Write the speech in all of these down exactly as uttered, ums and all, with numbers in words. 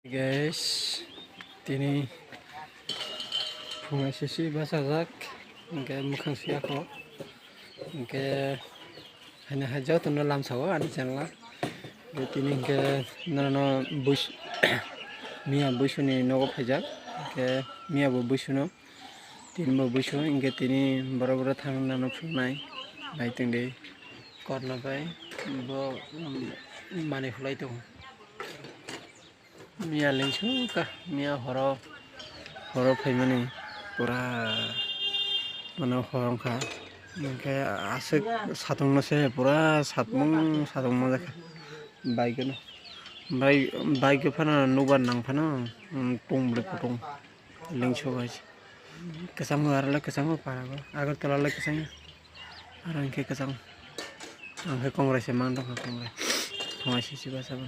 Guys, tini phungai sisi bachajak, hingke mwkhang siyakho, hingke haino hai jotono lamsao ani channel o. Tini hingke norokno buis-, miya buisuni nogo phaijak, hingke miya bo buisuno. Tini bo buisu hingke tini boro boro thang nano phunuknai, naitongdi korna bai bo, um, manui hulai tongo. Miya lengsu ka, miya horo, horo phaimani pura mano hor wngkha, hingke aswk satungno se pura satmung satungma jakha bike no, bike, bike phano nokbar nang phano, um, tong bwlai kutung. Lengsu bai. Kwchangma aro le kwchangma para bo. Agartala le kwchang. Aro hingke kwchang. Ang khe kongrai se mang tongkha kongrai. Thongai sisi basa bo.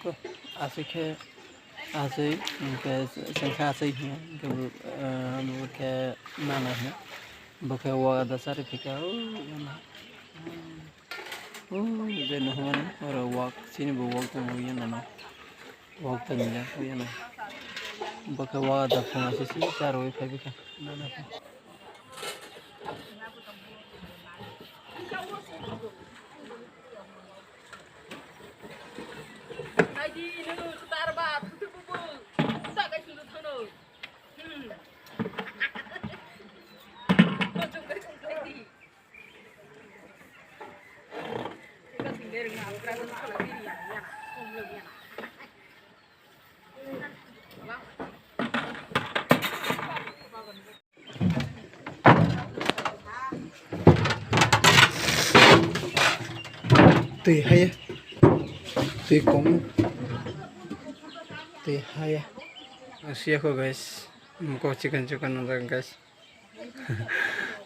Ko aswk khe aswk hingke sengkha aswk hiya. Hingke bo, eh, bo khe nana hiya. Bo khe wada sari phika. O, yana. O, je nohor oro wak sini bo wak tongo yana no. Wak tani ya, o yana. Bokhe wada phunga sisi charwi phai bikha. Twi haya. Twi kom. Twi haya. Siya ko guys. Ko chicken chicken nang guys.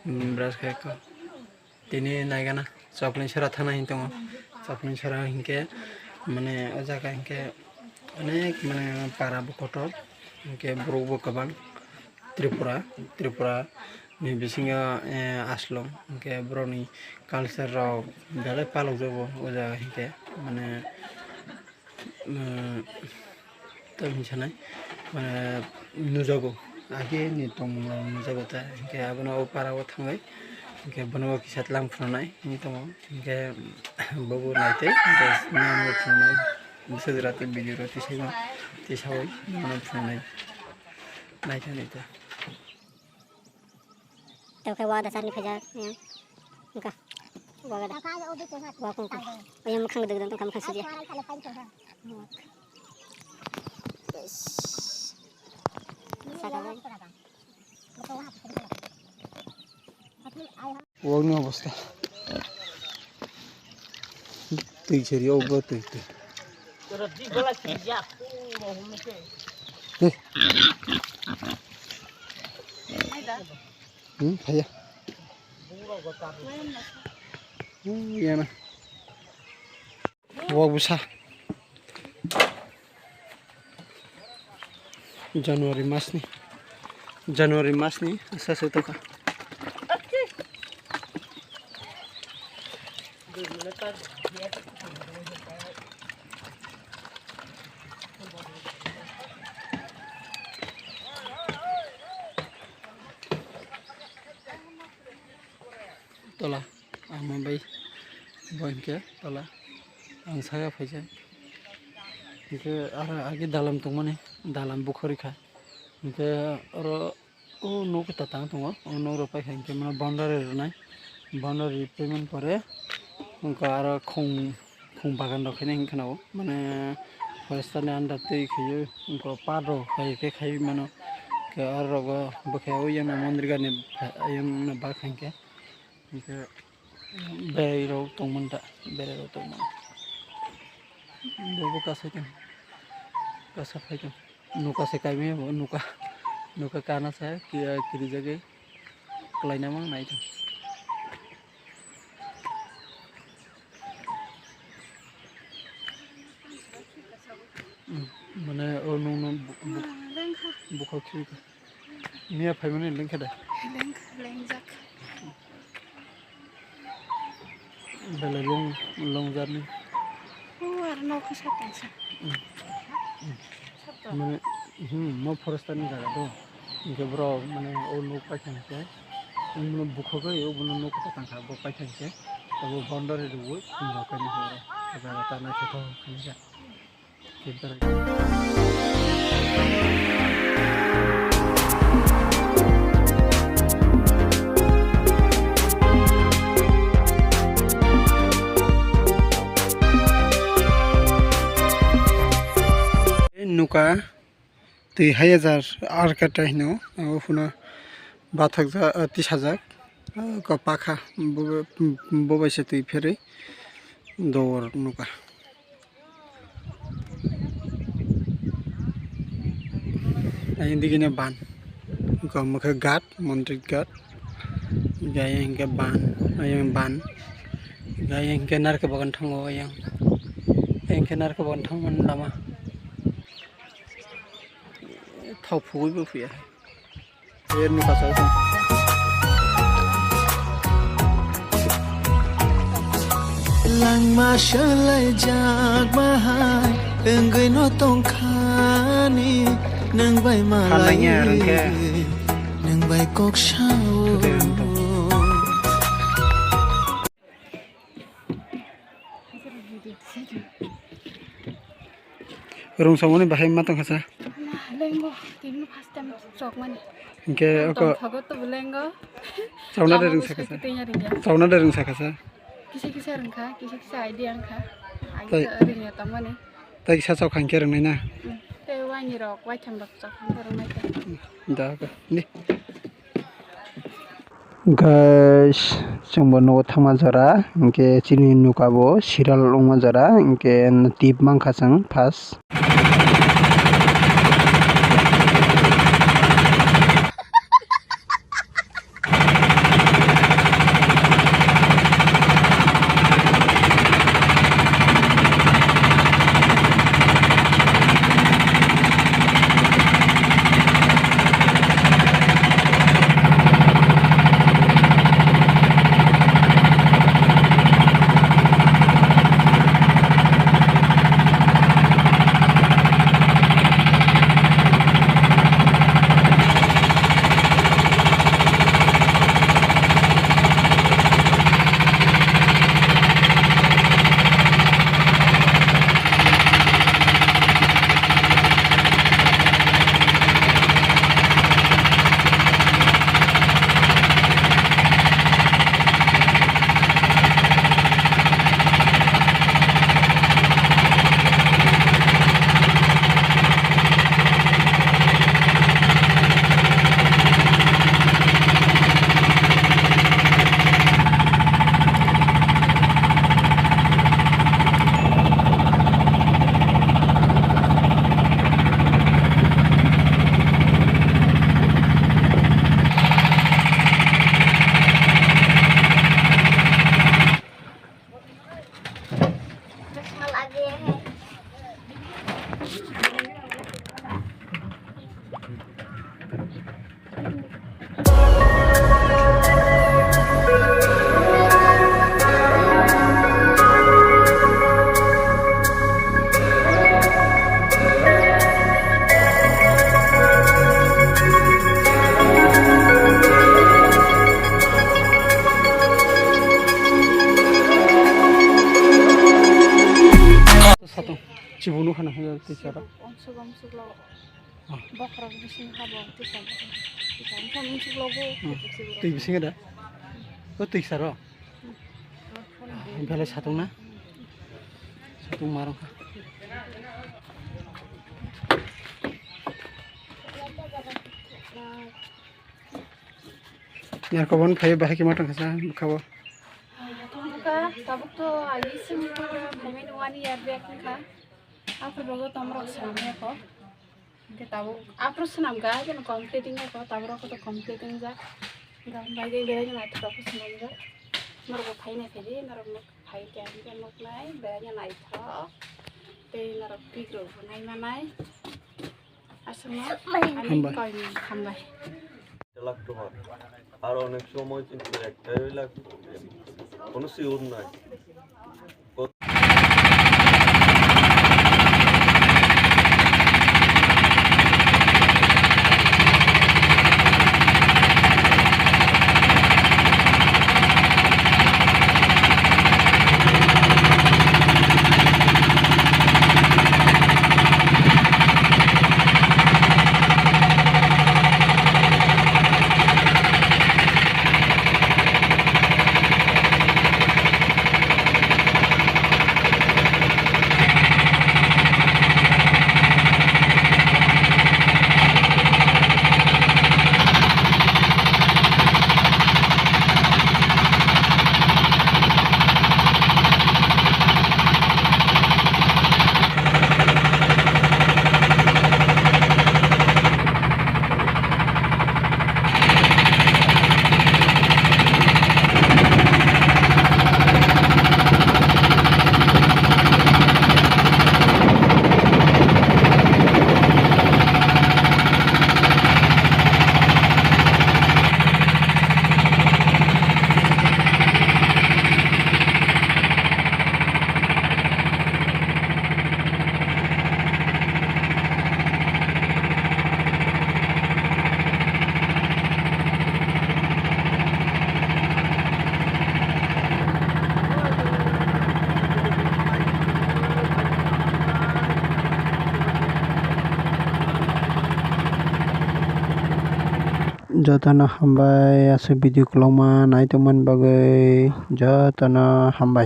Brush khai ko. Tini naigana Chapling sara thana hin tongo. Chapling sara hinkhe mane o jaga hinkhe onek mane para bo kotor, hinkhe borok bo kwbang. Tripura, Tripura ni bisingo, eh, Aslong hinkhe borokni culture rok belai palokjago o jaga hinkhe mane Umm, tei hinsa nai, mane, nujago, age ni tongmung rok nujago ta, hinkhe abono o para o thangwi, hinkhe bono o kisa tlang phunuknai hinwi tongo, hinkhe bobo naitwi, hinkhe nini phunuknai, bwsajwk rok tei video rok tisai ma, tisaui bono phunuknai, naitwi naitwi. Tei khe wada charni phaijak, ya. Wngkha. Wada. Wa kung kung. Oya mwkhang dwk dwk tongkha, mwkhang sijak. Wak ni obostha. Twi seri o bo twi twi. Heh. Hmm, phaiya. Hmm, yana. Wak bwsa. January masni, January masni asa se tongkha. Tola, ang Mumbai, bo hinkhe tola, ang saka phaikha, hinkhe aro age dalam tongmani, dalam bukhorikha, hinkhe oro o nok ta tang tongo, o nok rok paikha hinkhe mano boundary rwnai, boundary paimani pore wngkha aro khum. Khum bagan rok khaina hinkheno mane forester ni under twi khaiwi wngkha, part rok khai khe khaiwi mano. Khe aro rogo bokhe o yang mondir gani ayang bak hinkhe, hinkhe berai rok tongmani da, berai rok tongmani. Bobo kasai tong, kasa phai tong. Nuka se kaimia bo nuka, nuka kana sa kirijagwi kwlaina mang nai tong. Mane o nung nung bukhok khibika. Miya phaimani lengkha da? Lengkha, lengjak. Belai long, long journey. O, aro nokha sa tongsa. Mane, hmm, mo forester ni jaga do. Hinkhe borok mane o nuk paithang khe, bono bukhogwi o bono nuk kwthang kha, bo paithang khe, abo boundary rwui khum rok kani horo. O jaga ta naithothok khanikha. Nuka twi hai hajar ar kata hino, o phano bathakjak, ah, tisajak, ah, ko pakha, bo, bo bai se twi pherwi dor nuka. Ayang digini ban, ko mokhe ghat, montri ghat. Gaya hingke ban, ayang ban. Gaya hingke narke bagan thango ayang. Ayang ke narke bagan thangmani lama. Thok phugwi bo phiya. Ayer ni basa. Langma swlaijak bahai, wngwi no tongkhani, nwng bai malai, nwng bai kok sao. Rung samani bahai ma tongkha sa. Nah, lengo, tini first time chokmani. Hingke oko tongthogo to lengo. Chauna de rung sakha sa. Chauna de rung sakha sa. Kisa kisa rung kha, kisa kisa idea wng kha. Agi to ring ya tongmani. Tai kisa chok hangke rwngnai na? Hmm. Tei waini rok, waitham rok chok hangke rwngnai khe. Hmm. Da, okay. Ni. Guys, chwngbo nogo thangma jora, hinkhe chini nuka bo serial wngma jora, hinkhe tip mankha chwng first. Satung, chibunu khana haya tei chara. Omsuk, omsuk lo. Ah. Bokhorok bising habo, tisa, tisa, tisa, omsuk lo bo, hmm. Tisa, tisa. Twi bisingo da? O twi saro? Hmm. Belai satung na? Satung marong kha. Yarkobon phai bahai khe ma tongkha sa bwkhao. Tongkha, tabuk to agi sim phaimani one year back wngkha. Aphuru rogo tomrok swnamya kho. Hingke tabuk aphuru swnamkha, haikhe no complete wngya kho, tabuk rok to complete wngjak. Hingke bai bai belai no naithok khe swnamjak. Norok bo phainai phaidi, norok no phai khe hingke nuknai, belai no naithok. Tei norok pik rok bo nai manai. Aswkno ani hambai. Koimung hambai. Lakh tohar. Aro onek somoy chini ektai lakh. Kono sure nai. Jotono hambai aswk video kwlwngma naitokmani bagwi, jotono hambai.